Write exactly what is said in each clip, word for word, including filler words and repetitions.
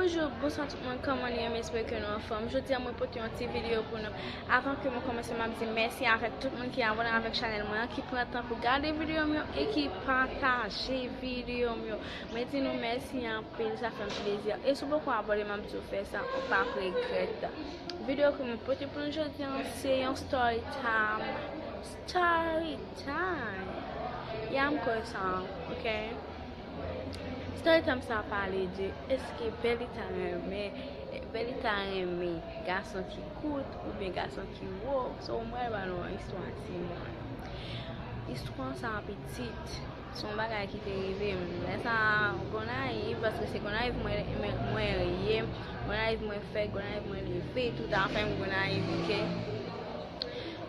Bonjou, bonswa tout moun, kòman nou ye? M espere ke nou anfòm. Jodi a, mwen pote yon ti videyo pou nou. Avan ke mwen kòmanse, m ap di mèsi avèk tout moun ki abòne avèk chanèl mwen an, ki pran tan pou gade videyo m yo e ki pataje videyo m yo. Mwen di nou mèsi anpil, sa fè m plezi. E si w poko abòne, m ap di w fè sa, ou p ap regrèt. Videyo ke mwen pote pou nou jodi a, se yon story time. Story time. Yeah, m kwè sa, ok? Story time sa pale de èske Bèlita renmen, Bèlita renmen gason ki kout oubyen gason ki wo. So, mwen ba nou yon istwa timoun. Istwa sa pitit, se yon bagay ki te rive m. Lè sa, Gonayiv, paske se Gonayiv mwen, mwen, mwen ye, Gonayiv mwen fèt, Gonayiv mwen leve, tout afè m Gonayiv, ok?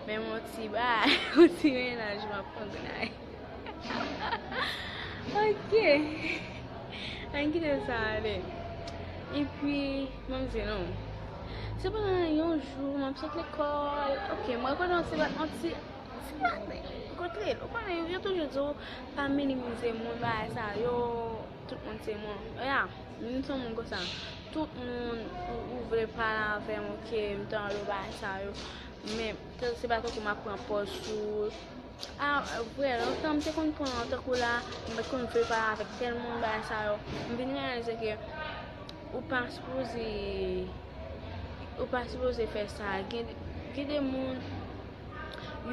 Men yon ti bagay, yon ti mennaj m ap pran Gonayiv. Ok. Ann kite sa ale. Epi, ban m di nou. Se pandan yon jou, m ap sot lekòl. Ok, mwen konnen yon ti, yon ti, ti maten. Kote l? Ou konnen, yo toujou di w pa minimize moun, bagay sa yo. Tout moun se moun. Ya, m se yon moun konsa. Tout moun, ou, ou vle pale avè m, ok, m tande bagay sa yo. Men, se pa tankou m ap pran pòz sou ou. A, vre, lontan m te konn pran tankou la, m pa t konn vle pale avèk tèl moun, bagay sa yo. M vin reyalize ke ou pa sipoze, ou pa sipoze fè sa. Gen, gen de moun,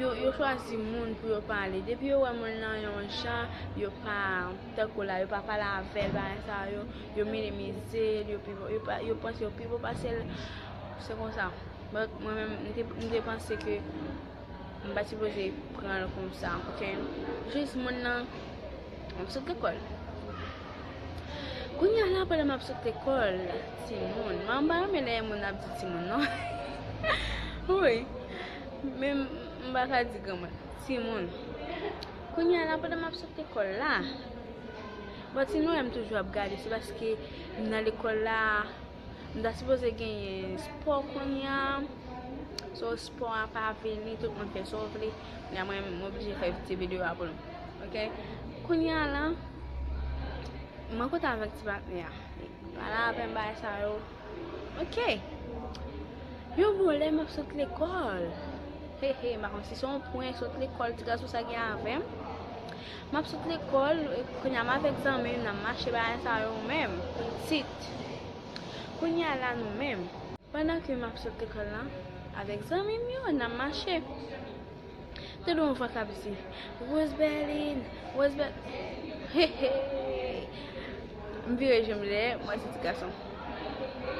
yo, yo chwazi moun pou yo pale. Depi yo wè moun nan yon jan, yo pa, tankou la, yo pa pale avè l, bagay sa yo, yo minimize l, yo pi, yo pa, yo panse yo pi bon pase l. Se konsa. But mwen menm, m te, m te panse ke m pa t sipoze pran l konsa, ok? Jis moun nan, m ap sot lekòl. Kounye a la, pandan m ap sot lekòl, timoun, m pa renmen lè moun ap di timoun, non. Wi, men m pa ka di granmoun, timoun. Kounye a la, pandan m ap sot lekòl la, bon, si nou wè m toujou ap gade, se paske m nan lekòl la, m ta sipoze genyen spò kounye a. So, spò a pa vini, tout moun fè sa w vle. Kounye a, mwen, m oblije fè ti videyo a pou nou. Ok? Kounye a la, mwen kote avèk ti patnè a. Pale avè m, bagay sa yo. Ok. Yon bon lè, m ap sot lekòl. He, he, m pa konn si se yon pwen, sot lekòl, ti gason sa gen avè m. M ap sot lekòl, kounye a m avèk zanmi m, n ap mache bagay sa yo menm, pitit. Kounye a la nou menm. Pandan ke m ap sot lekòl la, avèk zanmi m yo, n ap mache. Tande yon vwa k ap di, Rose Berlin, Rose Berlin. He, he. M vire je m dèyè, m wè se ti gason.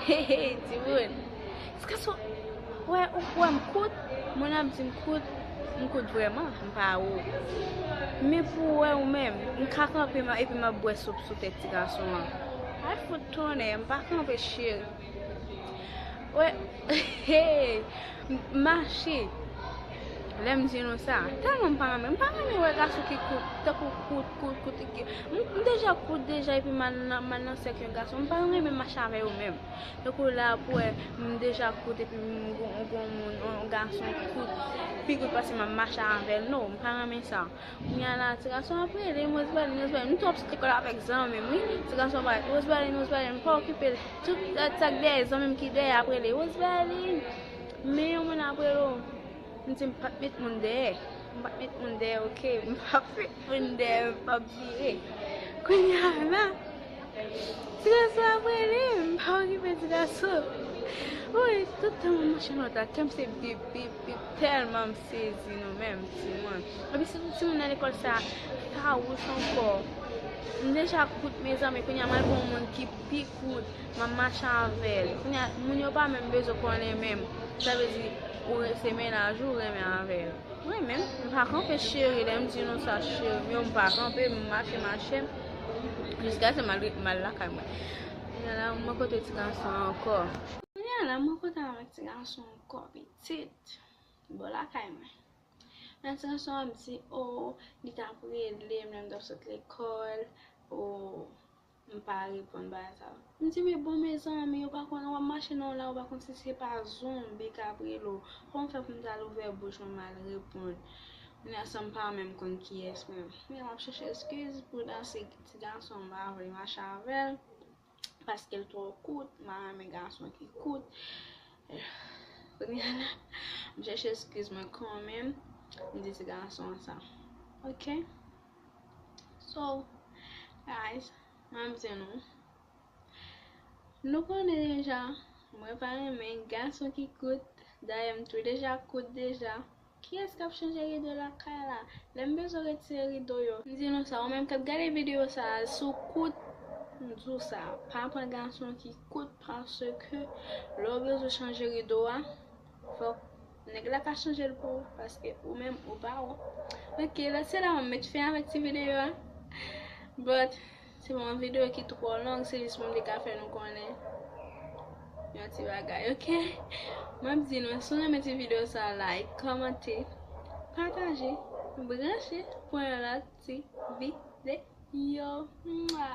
He, he, timoun. Ti gason, wè, ou wè m kout, moun ap di m kout, m kout vrèman, m pa wo. Men pou w wè ou menm, m ka kanpe m, epi m ap bwè soup sou tèt ti gason an. Ay fout tonnè, m pa kanpe cheri. Wè, hey, m mache. Lè m di nou sa, tèlman m pa renmen, m pa renmen wè gason ki kout, tankou kout, kout, kout, ki, m, m deja kout deja, epi m al nan, m al nan sèk yon gason, m pa renmen mache avè yo menm. Tankou la, pou wè, m deja kout, epi m gon, gon moun, yon gason kout, pi kout pase m ap mache avè l, non, m pa renmen sa. Kounye a la, ti gason ap rele m, Rose Berlin, Rose Berlin, m tou ap sot lekòl avèk zanmi m, wi. Ti gason ap rele, Rose Berlin, Rose Berlin, m pa okipe l. Tout sa k dèyè, zanmi m ki dèyè ap rele, Rose Berlin. Men yon moun ap rele w. M di m p ap met moun dèyè. M p ap met moun dèyè, ok? M p ap met moun dèyè, m p ap vire. Kounye a la, ti gason ap rele m, m pa okipe ti gason. Wi, tout tan m ap mache nan wout la, kè m se bip, bip, bip, tèlman m sezi nou menm, timoun. Epi sitou timoun nan lekòl sa, fawouch ankò. M deja kout, mezanmi, kounye a m al gon moun ki pi kout, m ap mache avè l. Kounye a, moun yo pa menm bezwen konnen menm. Sa vle di, ou re-, se mennaj ou renmen avè l. Mwen menm, m pa kanpe cheri, lè m di nou sa cheri m yo, m pa kanpe, m mache, mache, jiskaske m al, m al lakay mwen. Kounye a la, mwen kote ti gason an ankò. Kounye a la, mwen kote avèk ti gason an ankò, pitit. Bò lakay mwen. Men ti gason an ap di, o, li t ap rele m lè m t ap sot lekòl, o, m pa reponn bagay sa yo. M di, men bon, mezanmi, ou pa konn, w ap mache nan la, ou pa konn si se pa zonbi k ap rele w. Kòman fè pou m t al ouvè bouch mwen, m al reponn? Kounye a, san m pa menm konn kiyès mwen. Kounye a, m ap chèche eskiz pou danse ti gason an, m pa vle mache avè l. paske l twò kout, m pa renmen gason ki kout. Kounye a la, m chèche eskiz mwen kanmenm, m di ti gason an sa. Ok? So, guys, m ap di nou, nou konnen deja, mwen pa renmen gason ki kout, dayè m tou deja kout deja. Kiyès k ap chanje rido lakay la? Lè m bezwen retire rido yo, m di nou sa, ou menm k ap gade videyo sa a, si w kout, m di w sa, pa pran gason ki kout, paske lè w bezwen chanje rido a, fòk nèg la ka chanje l pou ou, paske ou menm ou pa wont. Ok, lòt se la m ap met fen avèk ti videyo a. But se pa yon videyo ki twò long, se jis pou m te ka fè nou konnen yon ti bagay, ok? M ap di nou, si w renmen ti videyo sa, like, kòmante, pataje, branche pou yon lòt ti videyo. Mwa!